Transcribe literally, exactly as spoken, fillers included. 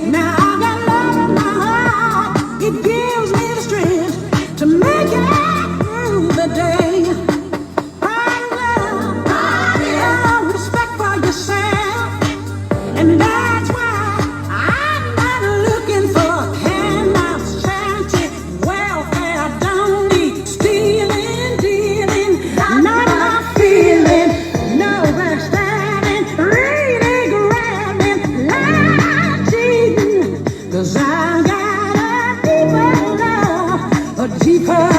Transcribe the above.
Now I got love in my heart. It gives me the strength to make it through the day. Find love, find love, respect for yourself. And that's why I'm not looking for a hand out of charity. Welfare don't need stealing, dealing, not my feeling. No backstabbing, really grabbing, lying, cheating. 'Cause I got a deeper love, a deeper